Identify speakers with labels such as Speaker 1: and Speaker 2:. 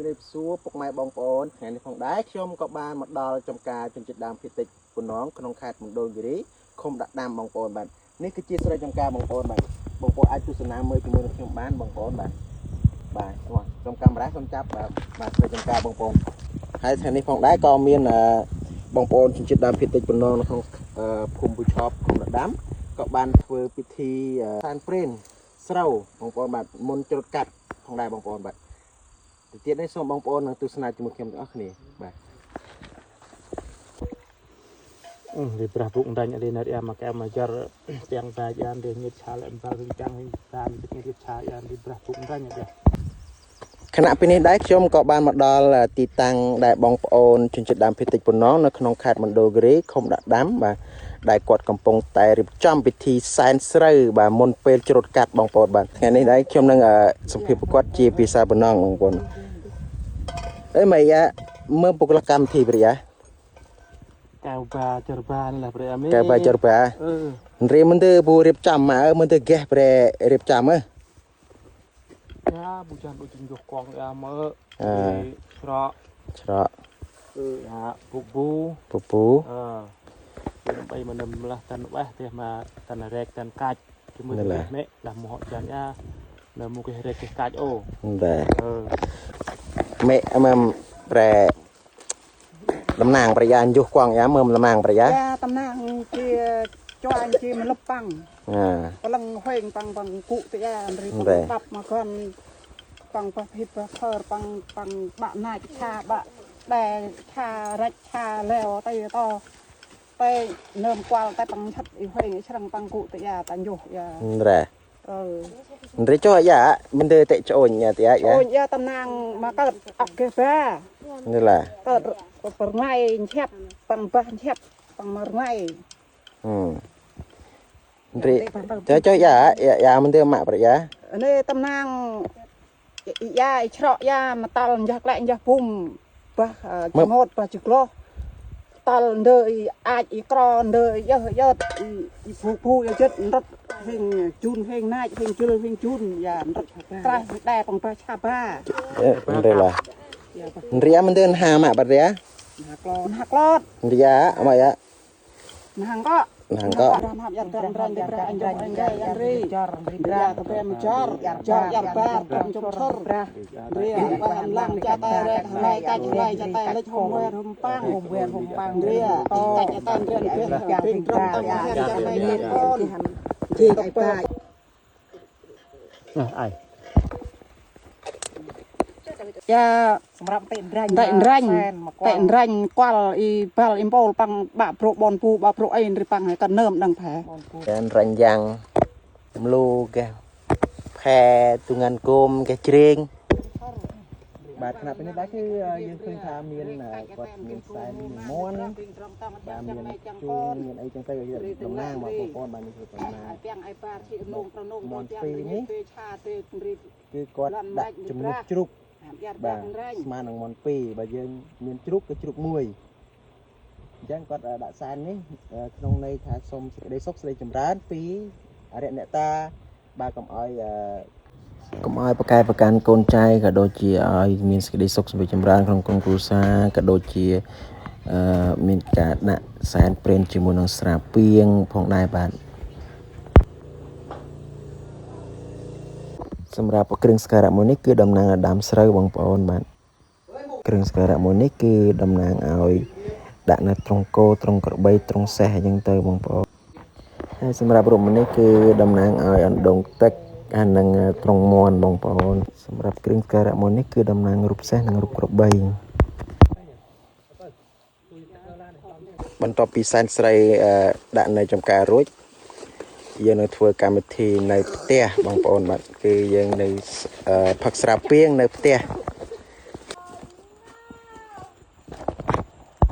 Speaker 1: រាបសួរពុកម៉ែបងប្អូនថ្ងៃនេះផងដែរខ្ញុំក៏បានមកដល់ចំការជនជាតិដើមភាគតិចប៉ុណ្ណងក្នុងខេត្តមណ្ឌលគិរីឃុំដាក់ដាំបងប្អូនបាទនេះគឺជាស្រែចំការបងប្អូនបាទបងប្អូនអាចទស្សនាមើលជាមួយនឹងខ្ញុំបានបងប្អូនបាទបាទសូមកាមេរ៉ាសូមចាប់បាទបាទស្រែចំការបងប្អូនហើយថ្ងៃនេះផងដែរក៏មានបងប្អូនជនជាតិដើមភាគតិចប៉ុណ្ណងនៅក្នុងភូមិពូឆប់ឃុំដាក់ដាំក៏បានធ្វើពិធីសែនព្រេនស្រូវបងប្អូនបាទមុនច្រូតកាត់ផងដែរបងប្អូនបាទ ទៅទៀតនេះសូមបងប្អូននឹងទស្សនាជាមួយខ្ញុំទាំងអស់គ្នាបាទ
Speaker 2: Di berah buk dan ada nari ama ka majar tiang ba yan di ngit chal em ba ring chang ring tam di ngit cha yan di berah buk dan ya.
Speaker 1: ខណៈពេលនេះដែរខ្ញុំក៏បានមកដល់ទីតាំងដែលបងប្អូនជនជាតិដើមភាគតិចប៉ុណ្ណងនៅក្នុងខេត្តមណ្ឌលគិរីឃុំដាក់ដាំបាទដែលគាត់កំពុងតែរៀបចំពិធីសែនស្រូវបាទមុនពេលច្រូតកាត់បងប្អូនបាទថ្ងៃនេះដែរខ្ញុំនឹងសម្ភាសគាត់ជាភាសាប៉ុណ្ណងបងប្អូនអេម៉ៃយ៉ាមើលពុកលកម្មវិធីព្រិយា
Speaker 2: Kau ba cerba ni lah bre ami.
Speaker 1: កែបាចរបា
Speaker 2: เออ
Speaker 1: រៀមមិនទៅពូរៀបចំមកមិនទៅហ្គេសប្រែរៀបចំហ៎
Speaker 2: Ya bujan ujung joh kong ya me.
Speaker 1: អឺ
Speaker 2: Srok
Speaker 1: ច្រក
Speaker 2: ya bubu.
Speaker 1: ពពូ
Speaker 2: เออដើម្បីមកនឹមលះតាន់បេះទេមកតាន់រែកតាន់កាច់ជាមួយនេះលះមហចានយ៉ានៅមុខគេរែកគេកាច់អូ
Speaker 1: ដែរ
Speaker 2: អឺ
Speaker 1: មេមើមប្រែតំណាងប្រយាយុះគងយ៉ាមើមតំណាងប្រយា
Speaker 3: យ៉ាតំណាងជាចួនជាមលុបប៉ាំង
Speaker 1: អា
Speaker 3: បលឹងហេងប៉ាំងប៉ាំងគុតយ៉ាអនរី
Speaker 1: ដែរ
Speaker 3: ប៉ាប់មកគាត់ប៉ាំងប៉ះភីបខើប៉ាំងប៉ាំងបាក់ណាច់ឆាបាក់ដែលឆារិចឆាលែវតៃតតែនឹមគាល់តែប៉ាំងឆិតអ៊ីហេងអ៊ីច្រឹងប៉ាំងគុតយ៉ាតាយុះយ៉ា
Speaker 1: រ៉ែ
Speaker 3: អឺ
Speaker 1: រីចុះយ៉ាមិនទៅតិចអូនយ៉ាទីយ៉ា
Speaker 3: អូនយ៉ាតំណាងមកកើតអកេបា
Speaker 1: នេះឡា
Speaker 3: កើតប្រងៃឆាប់ប៉ាំងបាសឆាប់ប៉ាំងមរងៃ
Speaker 1: ហឹមរីចុះចុះយ៉ាយ៉ាមិនទៅម៉ាក់ប្រយា
Speaker 3: នេះតំណាងយ៉ាអ៊ីច្រកយ៉ាមកតល់យ៉ាក្លែកយ៉ាពុំបាសចងោតបាសចក្លោះតល់លើអ៊ីអាចអ៊ីក្រលើយើយើអ៊ីអ៊ីភូភូយ៉ាចិត្តរត់ហេងជូនហេងណាច់ហេងជុលហេងជូនយ៉ារត់ត្រាស់ដែរបងបាឆាបា
Speaker 1: រីឡា
Speaker 3: យ៉ាបា
Speaker 1: រីយ៉ាមិនទៅហាម៉ាក់ប្រយា
Speaker 3: ហាក់ឡហាក់ឡត
Speaker 1: រីយ៉ាម៉ាក់យ៉ា
Speaker 3: ហាងក៏
Speaker 1: ហាងក៏
Speaker 3: ហាប់យ៉ាត្ររញប្រាអញអញយ៉ារីចររីយ៉ាកាហ្វេមចរចរយ៉ាបាត្រជុំឈរ រៀបានឡើងចាតែរែកឡៃកាច់ឡៃចាតែលិចហុំវែហុំប៉ាំងហុំវែហុំប៉ាំងរៀកាច់តែរៀរៀពីត្រង់តាមចាតែកូនជាតប៉ា
Speaker 2: អៃ
Speaker 3: យ៉ា
Speaker 4: សម្រាប់តិរាញ់
Speaker 3: តែរាញ់តែរាញ់គាល់អ៊ីបាល់អ៊ីមប៉ូលប៉ាំងបាក់ប្រុបនពូបាក់ប្រុអីរីប៉ាំងហើយក៏នឹមដឹងផែ
Speaker 1: ចានរញយ៉ាងមលូកែផែទុងានគោមកែជ្រេងបាទខណៈពេលនេះដែរគឺយើងឃើញថាមានគាត់មានខ្សែមានមន់ បាទមានជូនមានអីចឹងទៅតំណាងបងប្អូនបាទនេះគឺតំណាង
Speaker 3: ពាំងអីបាឈីនងប្រនងពេលឆាទេរី
Speaker 1: គឺគាត់ដាក់ជំនួសជ្រូក
Speaker 3: យ៉ា
Speaker 1: បាទស្មើនឹងមន់2បើយើងមានជ្រូកគឺជ្រូកមួយអញ្ចឹងគាត់ដាក់សែននេះក្នុងន័យថាសូមសេចក្តីសុខសេចក្តីចម្រើនពីអរិយអ្នកតាបាទកុំឲ្យកុំឲ្យប្រកែប្រកាន់កូនចៅក៏ដូចជាឲ្យមានសេចក្តីសុខសេចក្តីចម្រើនក្នុងក្រុមគ្រួសារក៏ដូចជាអឺមានការដាក់សែនព្រេនជាមួយនឹងស្រាពៀងផងដែរបាទ សម្រាប់គ្រឿងសក្ការៈមួយនេះគឺតំណាងឲ្យដើមស្រូវបងប្អូនបាទគ្រឿងសក្ការៈមួយនេះគឺតំណាងឲ្យដាក់នៅត្រង់គោត្រង់ក្របីត្រង់សេះអញ្ចឹងទៅបងប្អូនហើយសម្រាប់រូបមួយនេះគឺតំណាងឲ្យអណ្ដូងទឹកហើយនឹងត្រង់មន់បងប្អូនសម្រាប់គ្រឿងសក្ការៈមួយនេះគឺតំណាងរូបសេះនិងរូបក្របីបន្ទាប់ពីសែនស្រីដាក់នៅចំការរួច យើងនៅធ្វើកម្មវិធីនៅផ្ទះបងប្អូនបាទគឺយើងនៅផឹកស្រាពៀងនៅផ្ទះ